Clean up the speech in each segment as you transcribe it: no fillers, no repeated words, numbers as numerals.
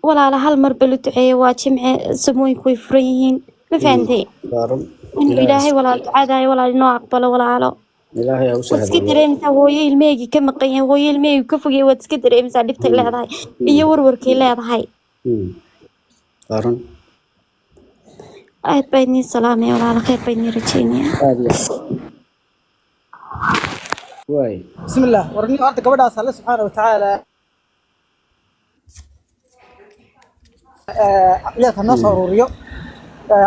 Walaala, hal mar ba la duceeya. Waa Jimce, samooyinku way furan yihiin, ma fahantay? Waa run. Inuu Ilaahay, walaal, ducadaaya, walaal, inoo aqbalo, walaalo. Ilaahay ha u Waad iska sahlo. dareemaysaa hooyo ilmeheygii ka maqan yahay, hooyo ilmeheygii ka fogyahay. Waad iska dareemaysaa dhibtay leedahay iyo warwarkay leedahay. Waa run. Aad baa idin salaamaya, walaalo. Khayr baa idin rajeynaya. Aad iyo waay. بسم الله. Warni horta gabadhaas Alle subxaana watacaala ciyaalka noo soo ururiyo.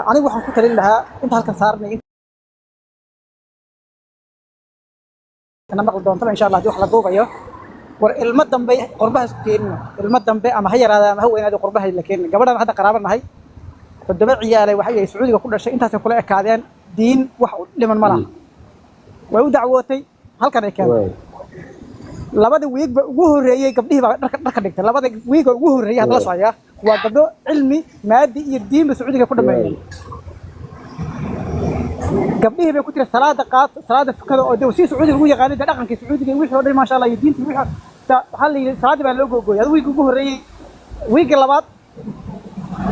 Anigu waxaan ku talin lahaa inta halkan saarnay intana maqli doontaba, insha Allah, haddii wax la duubayo, war ilmo dambe qurbaha isku keenina. Ilmo dambe, ama ha yaraada ama ha weynaado, qurbaha la keenina. Gabadhan hadda qaraaba nahay, 7 ciyaalay waxay Sacuudiga ku dhashay, intaasay kula ekaadeen. Diin wax u dhiman ma laha. Way u dacwootay, halkan ay keentay. Labada wiigba ugu horreeyey gabdhihii baa dharka dhigtay. Labada wiiga ugu horreeyey hadda la socaya waa gabdho cilmi maadi iyo diinba Sacuudiga ku dhameeyeen. Gabdhihii bay ku tiri salaada qaat, salaada tukada, oo de si Sacuudiga ugu yaqaanay, de dhaqankii Sacuudiga iyo wixii oo dhan, maasha Allah, iyo diintii wixii waxaa la yidhi salaadii baa loo googooyay. Hada wiigga ugu horreeyey, wiigga labaad,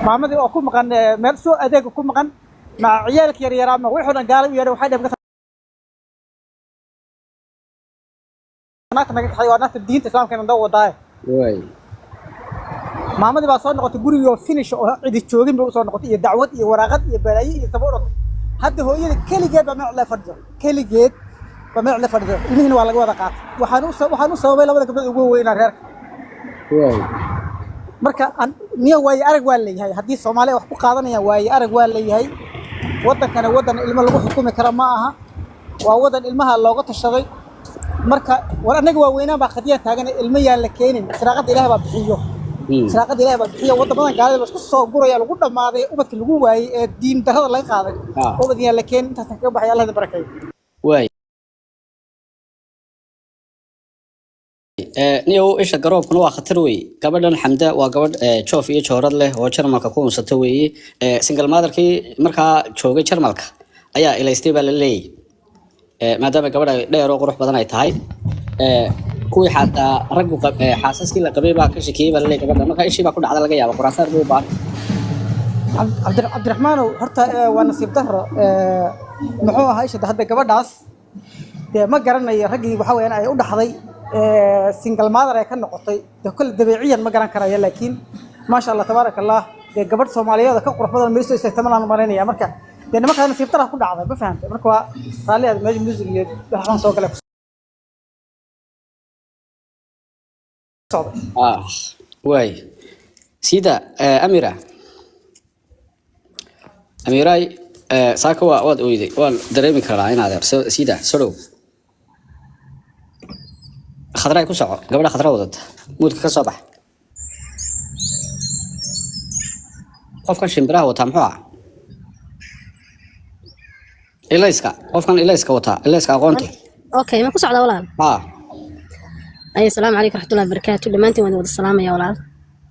maamadii oo ku maqan meel soo adeega ku maqan maca ciyaalka yaryaraa ma wixii oo dhan gaala u yeedhay, waxay dhaheen naagta naga kaxay, waa naagta diinta Islaamkeena daba wadaaye. Maamadii baa soo noqotay gurigii oo finish oo cidi joogin bay usoo noqotay, iyo dacwad iyo waraaqad iyo balaayo iyo sabo dhan. Hadda hooyada keligeed baa meel la fadhido, keligeed baa meel la fadhido. Ilmihiina waa laga wada qaatay. Waxaan u sababay labada gabdhood ugu weynaa reerka. Marka niyo waaye arag waa leeyahay, haddii Soomaaliya wax ku qaadanayaan, waaye arag waa leeyahay. Waddankana waddan ilmo lagu xukumi kara ma aha, waa waddan ilmaha looga tashaday. Marka war annaga waaweynaan baa khadiyaan taagan, ilmo yaan la keenin. Israaqadda Ilaah baa bixiyo. Israaqadda Ilaah baa bixiyo. Waddamadan gaalada la isku soo guraya, lagu dhammaaday, ubadka lagu waayey ee diin darrada laga qaaday, ubad yaan la keenin. Intaasaan kaga baxay. Allah idin barakeeyo. Waay. Niyow, isha garoobkuna waa khatar wey. Gabadhan Xamda waa gabadh joof iyo joorad leh oo Jarmalka ku unsata weeye. Single motherkii markaa joogay Jarmalka ayaa ilaystay baa la leeyahy, maadaama gabadha dheer oo qurux badan ay tahay. Kuwii xataa raggu xaasaskii la qabay baa ka shakiyey baa la leeyahy gabadha. Marka ishii baa ku dhacda, laga yaaba quraansaar buu u baahan. Cabdiraxmaanow, horta waa nasiib darro. Muxuu ahaa isha hadda gabadhaas dee ma garanayo raggii waxa weeyaan ay u dhaxday, single mother ay ka noqotay. Dee kolle dabeeciyan ma garan karayo, laakiin maasha Allah, tabaaraka Allah, dee gabadh Soomaaliyeed oo ka qurux badan meel soo istaagta ma laan malaynaya. Marka dee nimankaa nasiib darra ku dhacday, ma fahantay? Marka waa raalli aad meesha music iyo waxbaan soo galay ku socday. Ah, waay. Sida Amira, Amiray, saaka waa waad oyday, waan dareemi karaa inaad sida sodhow. Khadraay ku soco, gabadha khadra wadata muudka ka soo bax. Qofkan shimbiraha wataa muxuu ah? Ilayska, qofkan ilayska wataa, ilayska aqoonta. Okay, ma ku socdaa, walaal? Ha. Ay, asalaamu calaykum raxmatullahi wabarakaatu. Dhammaantiin waan wada salaamaya, walaal.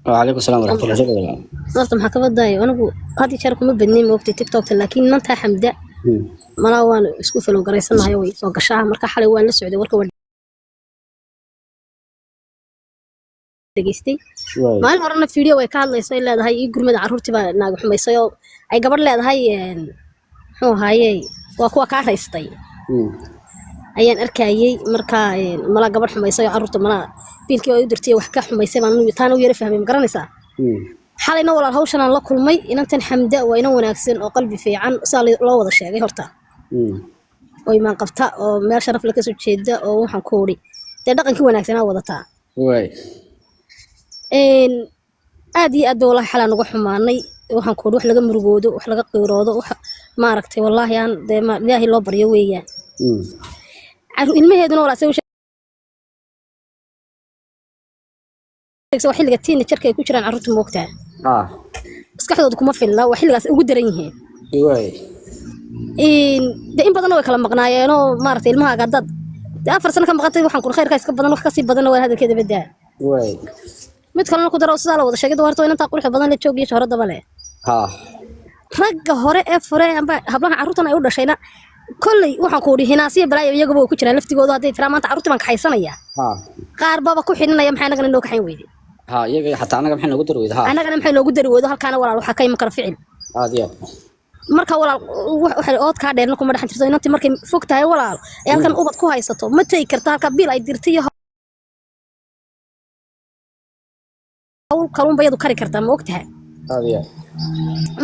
Wacalaykum salaam waraxmatullahi wabarakaatu. Horta maxaa ka badaayo, anigu had iyo jeer kuma badnin, moogtay, TikTokta, laakiin nantaa Xamda malaa waan isku falow garaysanahay, way soo gashaa. Marka xalay waan la socday warka, waan dhegeystay. Maalin horena video way ka hadlayso, ay leedahay ii gurmada, carruurtii baa naaga xumaysay, oo ay gabadh leedahay muxuu ahaaye, waa kuwa kaa raystay ayaan arkayay. Marka malaa gabadh xumaysay oo carruurta malaa biilkii ay u dirtay wax ka xumaysay baan taana u yara fahmay, ma garanaysaa? Xalayna, walaal, hawshan aan la kulmay inantan Xamda waa inan wanaagsan oo qalbi fiican, saa loo wada sheegay horta, oo imaan qabta oo meel sharaf le kasoo jeeda, oo waxaan ku uri dee dhaqankii wanaagsanaa wadataa. Aad iyo aad ba wallahi xalaan uga xumaanay. Waxaan ku uri wax laga murugoodo, wax laga qiiroodo, wax maaragtay wallaahi aan dee Ilaahay loo baryo weeyaan. Ilmaheeduna, walaal, say u sheegaysa, waa xilliga teenagerka ay ku jiraan carruurta, moogtaa, maskaxdooda kuma filna, waa xilligaas ugu daran yihiin. De in badanna way kala maqnaayeenoo, maaragtay, ilmahaaga haddaad dee 4 sano ka maqantay, waxaan kun khayrkaa iska badan, wax kasii badanna waa hadalkeeda badaa. Mid kalena ku daro, sidaa la wada sheegay, horta inantaa quruxda badan la joog iyo shohradaba leh. Ragga hore ee fure amba hablaha carruurtan ay u dhashayna, kolley waxaan ku udhi hinaasiya balaayo iyagaba way ku jiraan laftigoodu. Hadday tiraa maanta carruurtii baan kaxaysanaya, qaar baaba ku xidhinaya, maxaa inagana inoo kaxayn weyde? Ha, iyaga xataa anaga maxay noogu dari weyda? Ha. Annagana maxay noogu dari weydo? Halkaana walaal waxaa ka iman kara ficil. Aad iyo aad. Marka walaal, waxay ood kaa dheerna kuma dhexan jirto. Inantii markay fog tahay walaal, ee halkan ubad ku haysato, ma tegi karta halka biil ay dirtay iyo hawl kaluunba iyadu kari kartaa, ma ogtahay? Aad iyo aad.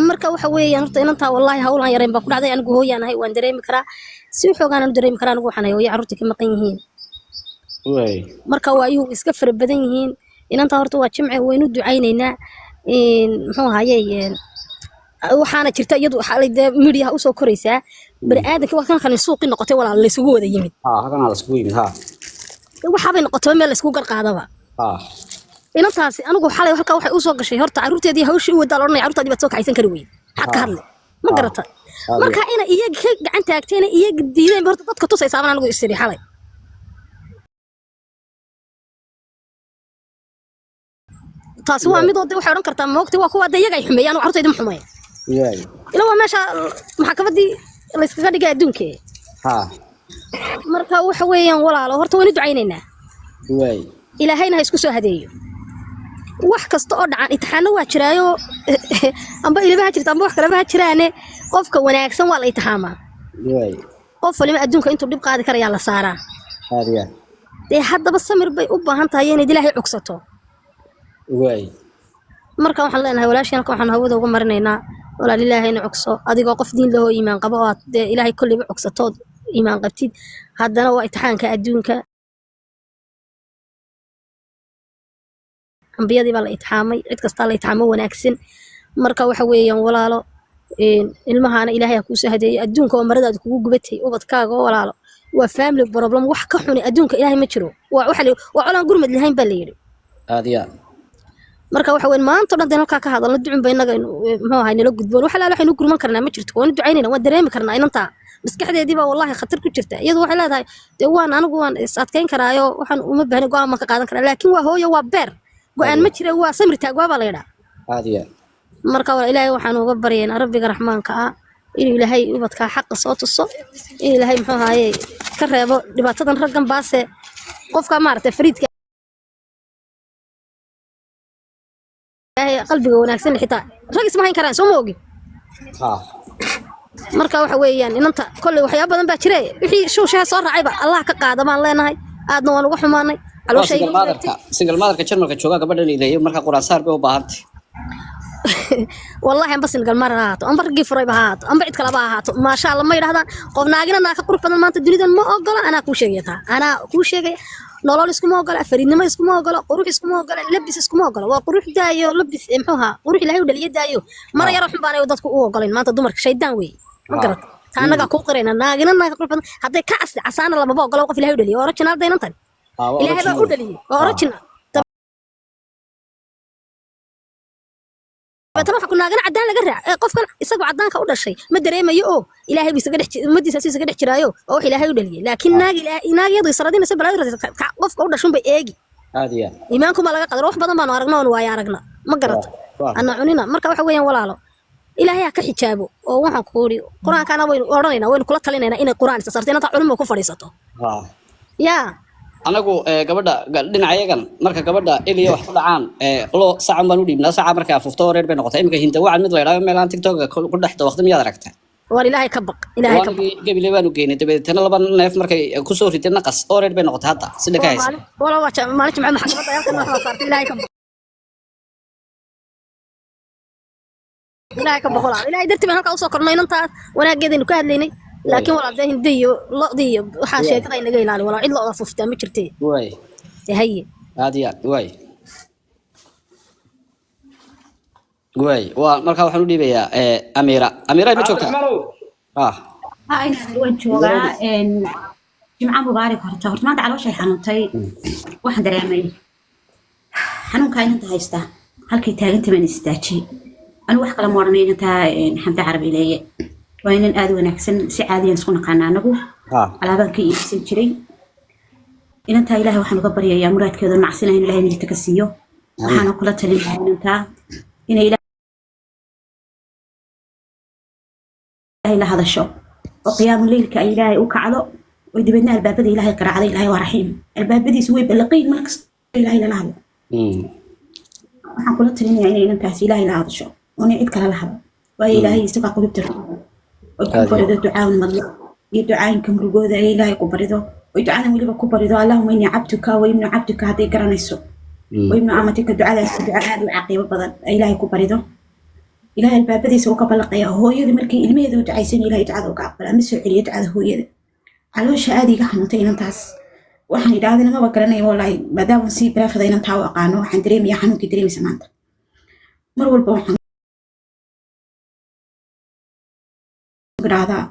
Marka waxa weeyaan, horta inantaa wallaahi hawl aan yarayn baa ku dhacday. Anigu hooyaan ahay, waan dareemi karaa, si xoogaan u dareemi karaa. Anigu waxaan ahay hooyo carruurta ka maqan yihiin. Marka waayuhu way iska fara badan yihiin. Inantaa horta waa Jimce, waynu ducaynaynaa. Muxuu ahaaye, waxaana jirta iyadu xalay dee midiyaha usoo koraysaa bani aadamka waa kan kan suuqi noqotay walaal, laysugu wada yimid. Ha, halkanaa laskugu yimid, ha. Waxaabay noqotay meel laysku garqaadaba. Inantaasi anigu xalay halkaa waxay usoo gashay horta carruurteedii hawshii u wadaa la odhanaya, carruurtaadii baad soo kaxaysan kari weyde, maxaad ka hadlay? Ma garata? Marka ina iyaga ka gacan taagtayna, iyaga diideen horta dadka tusaysaabaan anigu isiri xalay. Taasi waa mid oo de waxay odhan kartaa, moogtay, waa kuwa de iyaga ay xumeeyaan oo carruurtaydi ma xumeeya. Ila waa meesha maxkamadii layskaga dhigay adduunka. Marka waxa weeyaan walaalo, horta waynu ducaynaynaa. Ilaahayna ha isku soo hadeeyo. Wax kasta oo dhacan imtixaano waa jiraayo, amba ilibaha jirta amba wax kaleba ha jiraane, qofka wanaagsan waa la imtixaamaa. Qof waliba adduunka intuu dhib qaadi karayaa la saaraa. Aad iyo aad. Dee haddaba samir bay u baahan tahay inayd Ilaahay cogsato. Marka waxaan leenahay walaashii, halkan waxaan hawada uga marinaynaa, walaal, Ilaahayna cogso, adigoo qof diin lahoo iimaan qabo oo aad dee Ilaahay kolleyba cogsatood iimaan qabtid, haddana waa imtixaanka adduunka. Ambiyadii baa la itixaamay, cid kastaa la itixaamo wanaagsan. Marka waxa weeyaan walaalo, ilmahaana Ilaahay ha kuusoo hadeeyo. Adduunka oo maradaada kugu gubatay, ubadkaaga oo walaalo, waa family problem. Wax ka xuni adduunka Ilaahay ma jiro. Waa waxa waa colaan gurmad lahayn baa la yidhi. Aad iyo aad. Marka waxa weyn maanta o dhan deen halkaa ka hadalno, ducun ba innaga muxuu ahay nala gudboon. Wax alaala waxaynu gurman karnaa ma jirto, waanu ducaynayna, waan dareemi karnaa. Inantaa maskaxdeedii baa wallahi khatar ku jirta. Iyadu waxay leedahay dee waan anigu waan is adkayn karaayo, waxaan uma baahni, go'aan baan ka qaadan karaa, laakiin waa hooyo, waa beer, go'aan ma jira, waa samir taag waa baa la yidhaa. Aad iyo aad. Marka waa Ilaahay waxaan uga baryaynaa Rabbiga Raxmaanka ah inuu Ilaahay ubadkaa xaqa soo tuso, in Ilaahay muxuu ahaaye ka reebo dhibaatadan raggan baase, qofka maaragtay fariidka Ilaahay qalbiga wanaagsan xitaa rag isma hayn karaan, soo ma ogi? Marka waxa weeyaan inanta kolley waxyaabo badan baa jire, wixii shuushaha soo raacayba Allah ka qaada baan leenahay. Aadna waan uga xumaanay. Waa Calooshayga single motherka, single motherka Jarmalka jooga gabadhan ileeyo, marka quraan saar bay u baahantay. Wallahi amba single mother ha ahaato, amba raggii furayba ha ahaato, amba cid kaleba ha ahaato, maasha Allah ma yidhahdaan. Qof naagina naaka qurux badan maanta dunidan ma ogola. Anaa kuu sheegaya taa, anaa kuu sheegaya. Nolol iskuma ogola, fariidnimo iskuma ogola, qurux iskuma ogola, labis iskuma ogola. Waa qurux daayo, labis muxuu ahaa, qurux Ilaahay u dhaliya daayo, mara yaro xun baanay dadku u ogolayn maanta. Dumarka shaydaan weeye, ma garata? Taa annagaa kuu qirayna. Naagina naaka qurux badan hadday ka casli casaana lamaba ogola. Qof Ilaahay u dhaliya waa original daynantan. Waa Ilaahay baa u original. dhaliyay, waa original. Dabeetana waxa ku naagana caddaan laga raac ee qofkan isagoo caddaanka u dhashay ma dareemayo oo Ilaahay buu isaga dhex ummadiisa isaga dhex jiraayo oo wax Ilaahay u dhaliyay. Laakiin naag Ilaahay, naag iyadu isradinaysa balaayo radinaysa, qofka u dhashun bay eegi. Aad iyo aad. Iimaanku ma laga qadar. Wax badan baanu aragna oon waayo aragna, ma garata? Ana cunina. Marka waxa weeyaan walaalo, Ilaahay ha ka xijaabo oo waxaan ku uri Qur-aankana waynu odhanaynaa, waynu kula talinaynaa inay Qur-aan isa sarto, inanta culimo ku fadhiisato. Yaa. Anagu gabadha dhinacayagan marka gabadha eliya wax ku dhacaan, lo sacan baan u dhiibnaa. Saca markay afuufto reer bay noqotay. Iminka Hindawacan mid la yidhahdo meelaan TikToka ku dhex dawaqda, miyaad aragtaa? War Ilaahay ka baq, Ilaahay ka baq. Waanigii Gebile baanu geynay, dabadeetana laba neef markay kusoo riday naqas oo reer bay noqotay hadda sida ka Waa haysa. Maalin wala waa maalin Jimce maxkamadda halkan wax la saartay. Ilaahay ka baq, Ilaahay ka baq walaal. Ilaahay dartii baan halkaa usoo kornay, inantaas wanaageedaynu ka hadlaynay, laakiin walaal dee hindi iyo lo'dii iyo waxaa sheekada inaga ilaali walaal. Cid lo'da fuftaa ma jirtee. Dee haye. Aad iyo aad. Waay, waa marka waxaan u dhiibayaa Amiira. Amiira, ma joogtaa? Cabdiraxmaanow. Ah. Waan joogaa. Jimco mubaarak. Horta maanta calooshay xanuuntay. Waxaan dareemay xanuunkaa inanta haystaa halkay taaganta baan istaajiyey. Anigu wax kale ma odhanay. Inantaa Xamdi Carabi leeye waa inan aada u wanaagsan, si caadiyan isku naqaana anagu. Alaabaan ka iibsan jiray inantaa. Ilaahay waxaan uga baryayaa muraadkeeda macsina in Ilaahay midigta ka siiyo. Waxaana kula talin lahaa inantaa inay Ilaahay la hadasho oo qiyaamu leylka ay Ilaahay u kacdo oo dabeedna albaabada Ilaahay qaraacda. Ilaahay waa raxiim, albaabadiisu way ballaqayn markasta Ilaahay lala hadlo. Waxaan kula talinayaa inay inantaasi Ilaahay la hadasho oonay cid kale la hadlo, waayo Ilaahay isagaa qulubta roga, oy ku Aad iyo barido ducaaun madlo iyo ducaayinka murugooda ee Ilaahay ku barido, oy ducadan weliba ku barido "Allahuma innii cabduka wa ibnu cabduka" hadday garanayso, "wa ibnu amatika". Ducadaas duca aad u caqiibo badan ay Ilaahay ku barido. Ilaahay albaabadiisa uu ka ballaqaya. Hooyadu markay ilmaheeda u ducaysan, Ilaahay ducada uga aqbala ama soo celiyo ducada hooyada. Caloosha aad iga xanuuntay inantaas. Waxaan idhahdana maba garanayo wallaahi, maadaama si baraafada inantaa u aqaano, waxaan dareemayaa xanuunkii dareemaysa maanta. Mar walba waxaan idhaahdaa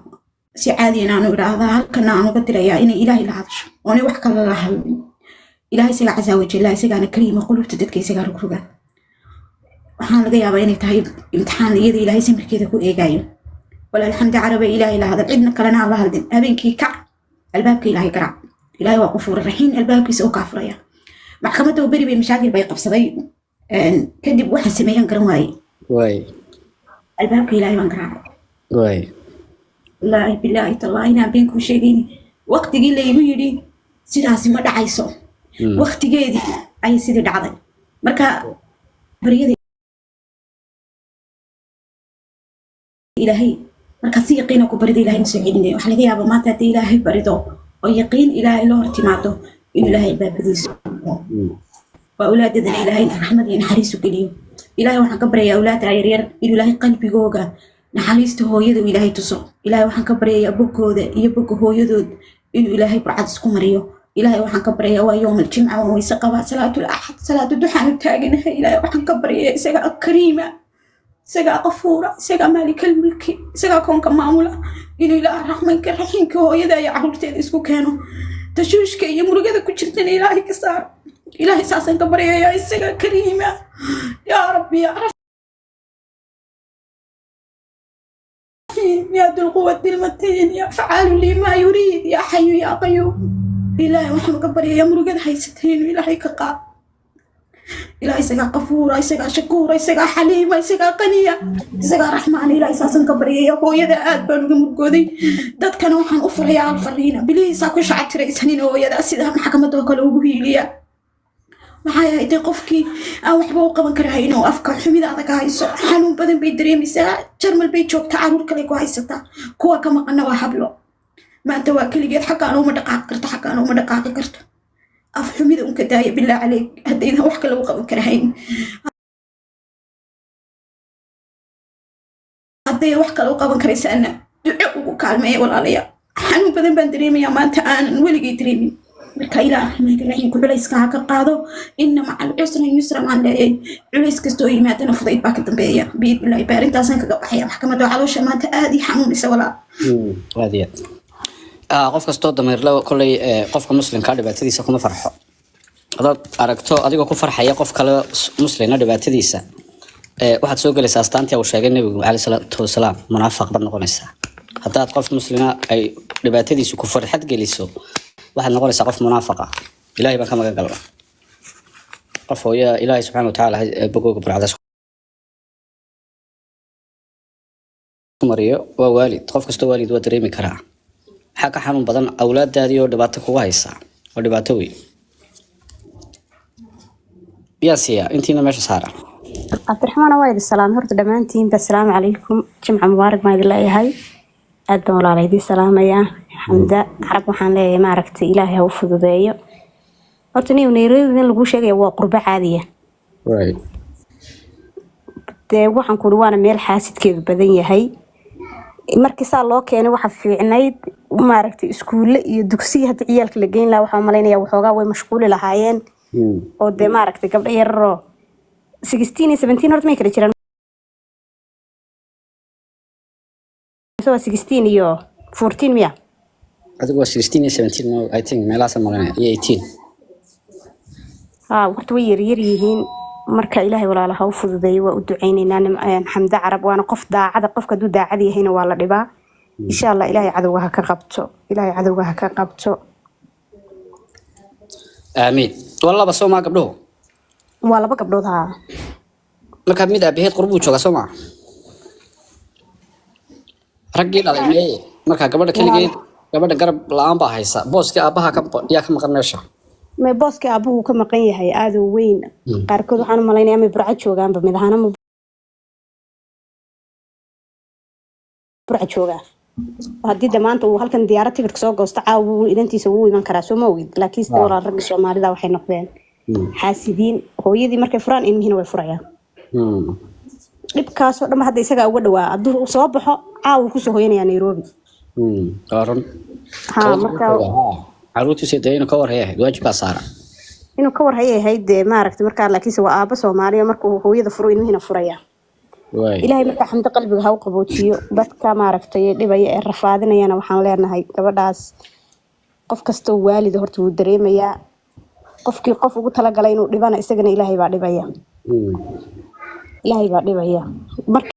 si caadiyan aanu idhaahdaa, halkana aan uga dirayaa inay Ilaahay la hadasho oonay wax kale la hadlin. Ilaahay isagaa casaa wajalla, isagaana kariima, qulubta dadka isagaa rugruga. Waxaan laga yaabaa inay tahay imtixaan iyada Ilaahay samirkeeda ku eegaayo. Walaal Xamdi Carabe, Ilaahay la hadal, cidna kalena aan la hadlin. Habeenkii kac, albaabka Ilaahay garaac. Ilaahay waa qafuur raxiim, albaabkiisa u kaafuraya. Maxkamadda oo beri bay mashaakil bay qabsaday. Kadib waxaan sameeyaan garan waaye. Albaabka Ilaahay baan garaacay. Wallaahi, bilaahi, tallaahi inaan been kuu sheegayni. Waqtigii laygu yidhi sidaasi ma dhacayso, waqtigeedii ayay sidii dhacday. Marka baryada Ilaahay markaad si yaqiina ku barida, Ilaahay ma soo celinaya. Waxaa laga yaabaa maanta haddii Ilaahay barido oo yaqiin Ilaahay la hor timaado inuu Ilaahay albaabadiisa waa awlaadadana Ilaahay raxmad iyo naxariis u geliyo. Ilaahay waxaan ka baryayaa awlaadda yaryar inuu Ilaahay qalbigooga naxariista hooyada uu Ilaahay tuso. Ilaahay waxaan ka baryayaa boggooda iyo bogga hooyadood inuu Ilaahay burcad isku mariyo. Ilaahay waxaan ka baryayaa, waa yowmal jimca, waan weyse qabaa, salaatul axad, salaatu duxaan u taaganahay. Ilaahay waxaan ka baryayaa, isagaa kariima, isagaa qafuura, isagaa maalikal mulki, isagaa koonka maamula, inuu Ilaah raxmanka raxiimka hooyada iyo caruurteeda isku keeno, tashuushka iyo murugada ku jirtana Ilaahay ka saaro. Ilaahay saasaan ka baryayaa, isagaa kariima. Yaa Rabbi, yaa Raxiim, yaa dulquwati lmatiin, yaa facaalu limaa yuriid, yaa xayu yaa qayuum. Ilaahay waxaan ka baryayaa murugada haysatay inuu Ilaahay ka qaado. Ilaahay isagaa qafuura, isagaa shakuura, isagaa xaliima, isagaa qaniya, isagaa raxmaana. Ilaahay saasaan ka baryaya. Hooyada aad baan uga murgooday. Dadkana waxaan u furayaa alfariina: bilihiisaa ku shacatiraysanin hooyada sidaa maxkamadoo kale ugu hiiliya. Maxay ahayd qofkii aan waxba u qaban karahay inuu afka xumida adag hayso? Xanuun badan bay dareemaysaa. Jarmal bay joogtaa, caruur kale ku haysataa, kuwa ka maqana waa hablo. Maanta waa keligeed, xaggaan uma dhaqaaqi karto, xaggaan uma dhaqaaqi karto. Af xumida unka daaya, bilaa caleyk, haddaydan wax kale u qaban karahayn. Hadday wax kale u qaban karaysaana, duco ugu kaalmeeya. Walaalayaal, xanuun badan baan dareemayaa maanta aanan weligay dareemin. Marka Ilaah raxmaanka raxiimku culayska ha ka qaado. Inna macal cusri yusra maan leeyay. Culays kasta oo yimaadana fudayd baa ka dambeeya, biidnillahi. Baarintaasaan kaga baxaya. Maxkamadda caloosha maanta aad ii xanuunaysa, walaal. Aad iyo aad. Qof kastoo dameerle kolley, qofka muslimka dhibaatadiisa kuma farxo. Hadaad aragto adigoo ku farxaya qof kale muslimna dhibaatadiisa, waxaad soo gelaysaa astaantii uu sheegay Nebigu caleyhi salaatu wasalaam, munaafiq baad noqonaysaa. Haddaad qof muslima ay dhibaatadiisu ku farxad geliso, waxaad noqonaysaa qof munaafiqa. Ilahay baan ka magan galna. Qof hooya Ilaahay subxaana watacaala bogooga burcadaas ku mariyo. Waa waalid, qof kastoo waalid waa dareemi karaa maxaa ka xanuun badan awlaadaadii oo dhibaato kugu haysa. Waa dhibaato weyn. Yaa siiya intiina meesha saara? Cabdiraxmaan, waa idin salaamay horta dhammaantiinba. Asalaamu calaykum, jimca mubaarak baan idin leeyahay. Aad baan walaala idiin salaamayaa. Xamda Carab waxaan leeyahay, maaragtay, Ilaahay ha u fududeeyo. Horta niyo Nairobi in laguu sheegaya waa qurbo caadiya. Dee waxaan kuri waana meel xaasidkeedu badan yahay. Markii saa loo keenay waxa fiicnayd, maaragtay, iskuulle iyo dugsiya hadda ciyaalka la geyn lahaa, waxaan malaynayaa waxoogaa way mashquuli lahaayeen. Oo dee maaragtay gabdho yararoo 16 iyo 17 horta may kala jiraan, mise waa 16 iyo 14 miya? Adigu waa 16 iyo 17, no, I think meelahaasaan malanaya, iyo 18. Haa, horta way yaryar yihiin. Marka Ilaahay walaala ha u fududeeyo, waa u ducaynaynaa Xamde Carab. Waana qof daacada, qofka hadduu daacad yahayna waa la dhibaa. Insha Allah Ilaahay cadowga ha ka qabto, Ilaahay cadowga ha ka qabto. Aamiin. Waa laba soo maa gabdhuhu? Waa laba gabdhood, haa. Marka mid aabaheed qurbuu joogaa soo maa? Raggii dhalay meeye? Marka gabadha keligeed, gabadha garab la-aan baa haysa, booskii aabaha ka yaa ka maqan meesha. May, booskii aabuhu ka maqan yahay aada u weyn. Qaarkood waxaan u malaynayaa may Burco joogaanba, mid ahaana ma Burca joogaa. Haddii de maanta uu halkan diyaarad tigidhka soo goosto, caawa wuu inantiisa wuu iman karaa, soo ma ogid? Laakiin sida walaal, ragga Soomaalida waxay noqdeen xaasidiin. Hooyadii markay furaan, ilmihiina way furayaan. Dhibkaasoo dhan hadda isagaa uga dhawaa. Hadduu soo baxo, caawa wuu kusoo hoyanayaa Nairobi. Waa run. Ha, marka Caruurtiisa dee inuu ka warhaya ahayd, waajibkaa saara. Inuu ka warhayay ahayd dee, maaragtay. Markaa laakiinse waa aabo Soomaaliya, markuu hooyada furo, ilmihiina furaya. Ilaahay markaa Xamdo qalbiga ha u qaboojiyo. Dadka maaragtay dhibaya ee rafaadinayana waxaan leenahay, gabadhaas qof kastoo waalida horta wuu dareemayaa. Qofkii qof ugu talagalay inuu dhibana, isagana Ilaahay baa dhibaya. Ilaahay baa dhibaya. Markii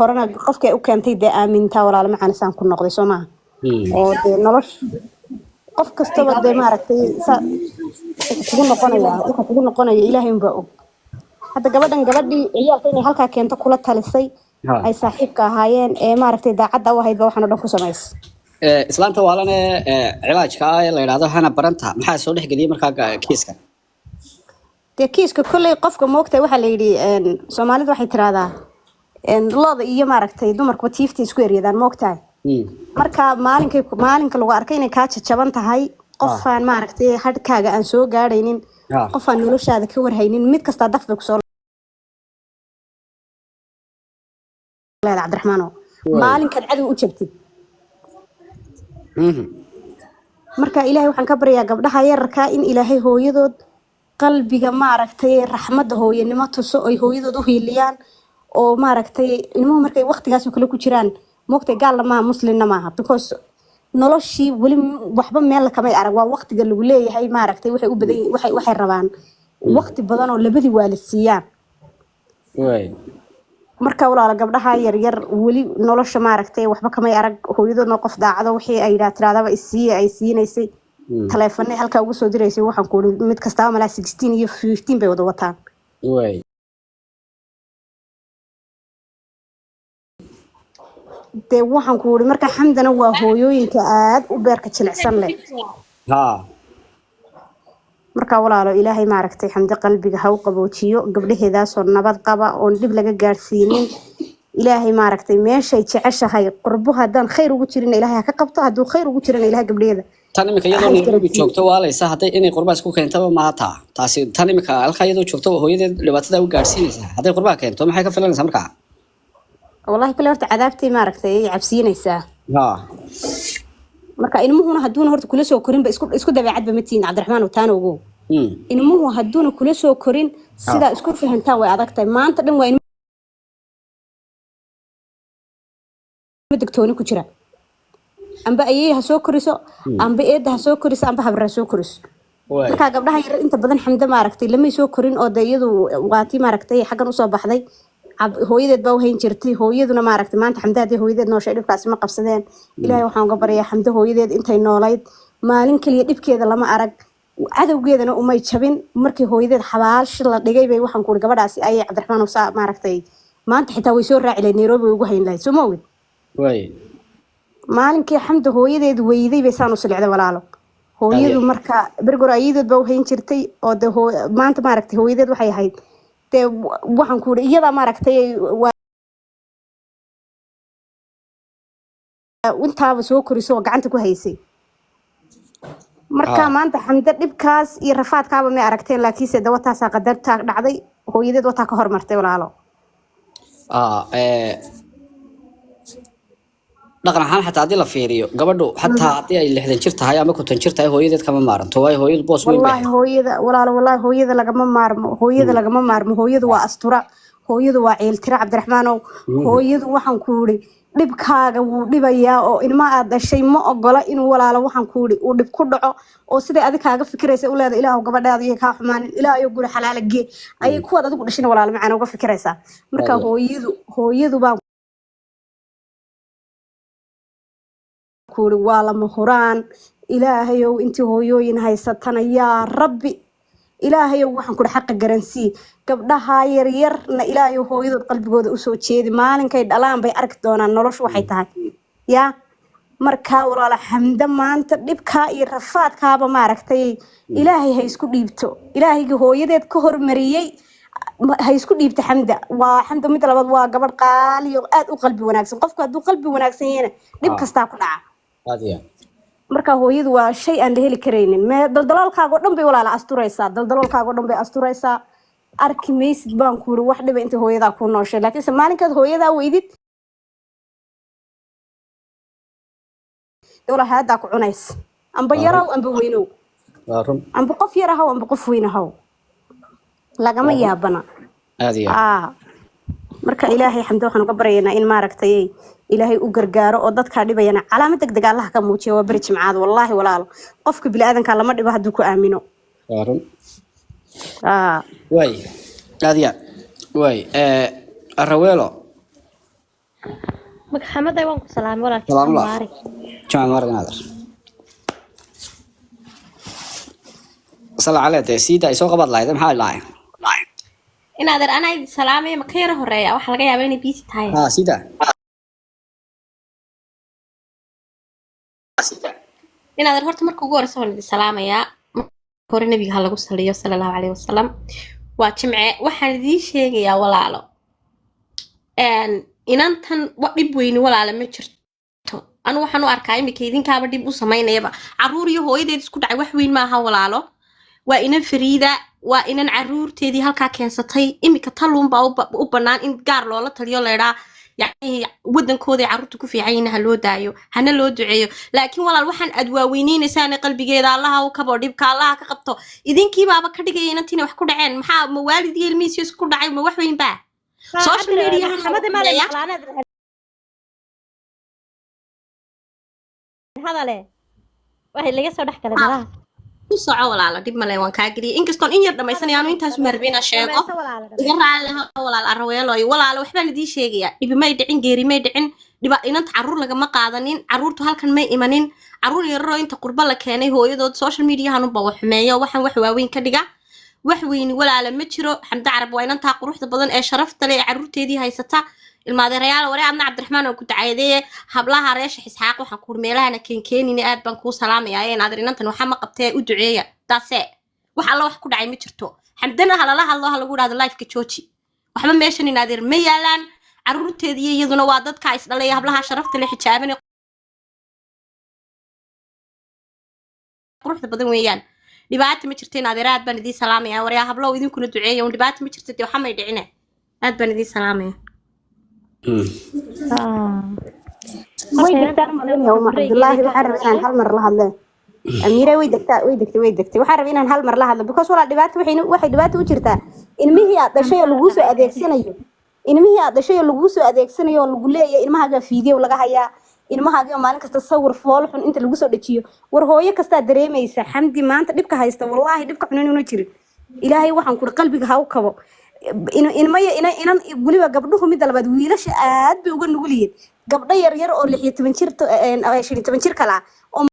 horena qofkii ay u keentay dee aamintaa, walaalo macaan, isaan ku noqday, soo maaha? Oo dee nolosh qof kastaba dee maaragtay saa kugu noqonaya, wuxuu kugu noqonaya Ilaahay unbaa og. Hadda gabadhan, gabadhii ciyaalka inay halkaa keento kula talisay, ay saaxiibka ahaayeen ee maaragtay daacadda u ahayd ba waxaan oo dhan ku samaysay. Islaanta waalane cilaajka ah ee la yidhaahdo Hana Baranta, maxaa soo dhex geliyey markaa kiiska? Dee kiiska kolley qofka moogtahay waxaa la yidhi, Soomaalidu waxay tiraahdaa, looda iyo maaragtay dumarkuba tiifta isku eryadaan, moogtahay? Marka maalinkay maalinka lagu arkay inay kaa jajaban tahay, qofaan maaragtay hadhkaaga aan soo gaadhaynin, qofaan noloshaada ka warhaynin, mid kastaa daf bay kusoo leedahay, Cabdiraxmaano, maalinkaad cadow u jabtid. Marka Ilaahay waxaan ka baryaa gabdhaha yararka in Ilaahay hooyadood qalbiga maaragtay raxmadda hooyanimo tuso, oy hooyadood u hiiliyaan. Oo maaragtay ilmuhu markay waqtigaas oo kale ku jiraan, moogtay, gaalna maaha, muslimna maaha, because noloshii weli waxba meel kamay arag. Waa waqtiga lagu leeyahay maaragtay waxay u badan yihiin- waxay rabaan waqti badan oo labadii waalid siiyaan. Marka walaala, gabdhaha yaryar weli nolosha maaragtay waxba kamay arag. Hooyadoodna qof daacado, wixii ay yidhaa tiraadaba isiiye ay siinaysay, taleefanay halkaa ugu soo diraysay. Waxaan ku uri mid kastaba malaa 16 iyo 15 bay wada wataan. Dee waxaan ku uri marka Xamdana waa hooyooyinka aad u beerka jilicsan leh. Marka walaalo, Ilaahay maaragtay Xamdi qalbiga ha u qaboojiyo. Gabdhaheedaasoo nabad qaba oon dhib laga gaadhsiinin, Ilaahay maaragtay meeshay jeceshahay qurbo haddaan khayr ugu jirin Ilaahay ha ka qabto, hadduu khayr ugu jirana Ilaahay gabdhaheeda Tan imika iyadoo ha Nairobi isgaradsiiyo. joogto waalaysa, hadday inay qurbaha isku keentaba maaha taa. Taasi tan imika halkaa iyadoo joogto hooyadeed dhibaatada u gaadhsiinaysa, hadday qurbaha keento maxay ka filanaysaa markaa? Wallahi kale horta cadaabtay maaragtay ay cabsiinaysaa. Marka ilmuhuna hadduuna horta kula soo korinba, isku dabeecadba ma tihin, Cabdiraxmaan, oo taana ogow. Ilmuhu hadduuna kula soo korin, sidaa isku fahantaan way adag tahay. Maanta dhan waa ilmo degtooni ku jira. Amba ayeey ha soo koriso, amba eedda ha soo koriso, amba habar ha soo koriso. Marka gabdhaha yar inta badan Xamde maaragtay lamay soo korin, oo de iyadu waatii maaragtay xaggan usoo baxday. Hooyadeed baa u hayn jirtay. Hooyaduna maaragtay maanta Xamde haddii hooyadeed nooshay dhibkaasi ma qabsadeen. Ilaahay waxaan uga baryaa, Xamde hooyadeed intay noolayd maalin kaliya dhibkeeda lama arag, cadowgeedana umay jabin. Markii hooyadeed xabaalshi la dhigay bay, waxaan ku uri, gabadhaasi ayay, Cabdiraxmaan, saa maaragtay maanta xitaa way soo raaci lahayd, Nairobi way ugu hayn lahayd, soo ma ogid? Maalinkii Xamda hooyadeed weyday bay saan u silicday, walaalo. Hooyadu marka berigore ayadood baa u hayn jirtay, oo de maanta maaragtay hooyadeed waxay ahayd dee, waxaan ku uri, iyadaa maaragtay waa intaaba soo koriso oo gacanta ku haysay. Marka maanta Xamdo dhibkaas iyo rafaadkaaba may aragteen, laakiinse de wataasaa qadartaa dhacday, hooyadeed wataa ka hormartay, walaalo. Dhaqan ahaan xataa haddii la fiiriyo, gabadhu xataa haddii ay 60 jir tahay ama 50 jir tahay, hooyadeed kama maaranto, waayo hooyadu boos weyn bay Wallaahi hooyada, walaalo, wallaahi hooyada lagama maarmo, hooyada lagama maarmo. Hooyadu waa astura, hooyadu waa ciiltira, Cabdiraxmaanow. Hooyadu waxaan ku iri dhibkaaga wuu dhibayaa, oo ilma aad dhashay ma ogola inuu, walaalo, waxaan ku iri, uu dhib ku dhaco. Oo siday adig kaaga fikiraysa u leedahay, Ilaahu gabadhaada iyo kaa xumaanin, Ilaahayo guri xalaala gee, ayay kuwaad adigu dhashina, walaalo macaan, uga fikiraysaa. Marka hooyadu baan ku iri waa lama huraan. Ilaahayow intii hooyooyin haysatana, yaa Rabbi, Ilaahayow waxaan kuri xaqa garansii. Gabdhaha yaryarna Ilaahayow hooyadood qalbigooda usoo jeedi. Maalinkay dhalaan bay arki doonaan noloshu waxay tahay yaa. Markaa walaala Xamdo, maanta dhibkaa iyo rafaadkaaba maaragtay, Ilaahay ha isku dhiibto. Ilaahayga hooyadeed ka hormariyey ha isku dhiibto Xamda. Waa Xamda. Midda labaad, waa gabadh qaali oo aad u qalbi wanaagsan. Qofku hadduu qalbi wanaagsan yahayna, dhib kastaa ku dhaca. Aad iyo aad. Marka hooyadu waa shay aan la heli karaynin. Mee daldaloolkaaga oo dhan bay walaala asturaysaa, daldaloolkaaga oo dhan bay asturaysaa. Arki maysid baan ku yiri wax dhiba intay hooyadaa ku nooshay, laakiinse maalinkaad hooyadaa weydid, dee walaal haadaa ku cunays, amba yarow amba weynow. Waa run. Amba qof yar ahaw amba qof weyn ahaw, lagama yaabana. Aad iyo aad. Marka Ilaahay Xamdo waxaan uga baryaynaa in maaragtay Ilaahay u gargaaro oo dadkaa dhibayana calaamad degdeg Allaha ka muujiya. Waa beri Jimcaad. Wallaahi walaalo, qofka biniaadanka lama dhibo hadduu ku aamino. Waa run. Aa. Waay, aad iyo aad waay. Araweelo. Maxamed, waan ku salaamay walaalkii. Salaamullah. Mubaarak. Jimca mubaarak naadir. Sala calee dee siida ay soo qabaad lahayd, maxaa lahay? Inaadeer, anaa idin salaamaya, ma ka yara horeeya? Waxaa laga yaabaa inay busy tahay. Ha, siida. Inaadeer, horta marka ugu horeysa waan idin salaamayaa. Marka hore nabiga ha lagu saliyo, sala Allahu caleyhi wasalam. Waa Jimce. Waxaan idiin sheegayaa walaalo, inantan wa dhib weyni walaala ma jirto. Anu waxaan u arkaa iminka idinkaaba dhib u samaynayaba. Caruur iyo hooyadeed isku dhacay wax weyn maaha walaalo. Waa inan fariida, waa inan caruurteedii halkaa keensatay. Iminka taluunbaa u bannaan in gaar loola taliyo, leedhaa yacni wadankooday carruurta ku fiican yihiin ha loo daayo, hana loo duceeyo. Laakiin walaal, waxaan aad waaweyneynaysaan qalbigeeda Allaha u kabo, dhibka Allaha ka qabto. Idinkiibaaba ka dhigaya inantiina wax ku dhaceen. Maxaa ma waalidii ilmihiisi isku dhacay? Ma wax weyn baa social media? Maxamada maa la maqlaanaad hadale, waxay laga soo dhex galay malaha. Ku soco walaalo, dhib male, waan kaa geliyay. Inkastoon in yar dhammaysanaya, anu intaas marbi inaan sheego. Dhamayso walaalo, Iga dhamayso. Raalli laha walaal Araweeloy. Walaalo, waxbaan idiin sheegayaa. Dhibi may dhicin, geeri may dhicin, dhiba inanta carruur lagama qaadanin, carruurtu halkan may imanin. Carruur yararoo inta qurbo la keenay hooyadood social mediahanunba wax xumeeyo, waxaan wax waaweyn ka dhiga. Wax weyni walaala ma jiro. Xamde Carab waa inantaa quruxda badan ee sharafta leh ee carruurteedii haysata. Ilmaadeerayaal, waree adna Cabdiraxmaan oo ku dacayadeeye hablaha reesha Isxaaq, waxaan kuur meelahana keenkeenine, aad baan kuu salaamayaa. Ee naadir, inantan waxa ma qabtee, u duceeya. Daase wax alla wax ku dhacay ma jirto. Xamdana ha lala hadlo, ha lagu idhahdo lifeka jooji. Waxba meeshan inaadeer ma yaalaan. Carruurteedii iyaduna waa dadka isdhalaya, hablaha sharafta leh, xijaaban ee quruxda badan weeyaan. Dhibaata ma jirto inaadeer, aad baan idiin salaamaya. Waryaa hablow, idinkuna duceeya un, dhibaata ma jirto dee, waxa may dhicine. Aad baan idiin salaamaya. Way degtaan malaynaya. Uma Cabdullaahi, waxaan rabay inaan hal mar la hadle. Amiira, way degtaa, way degtay, way degtay. Waxaan rabay inaan hal mar la hadlo because walaa dhibaato waxay dhibaato u jirtaa ilmihii aad dhashay oo laguu soo adeegsanayo, ilmihii aad dhashay oo laguu soo adeegsanayo oo lagu leeyahay ilmahaaga fiidiyow laga hayaa, ilmahaagii oo maalin kasta sawir fool xun inta lagu soo dhajiyo. War hooyo kastaa dareemaysa Xamdi maanta dhibka haysta. Wallaahi dhibka xun inuuna jirin. Ilaahay waxaan kuri qalbiga ha u kabo. Ilmaya ina inan weliba gabdhuhu. Midda labaad, wiilasha aad bay uga nugul yihiin gabdho yar yar oo 16 jir, 15 jir kala ah oo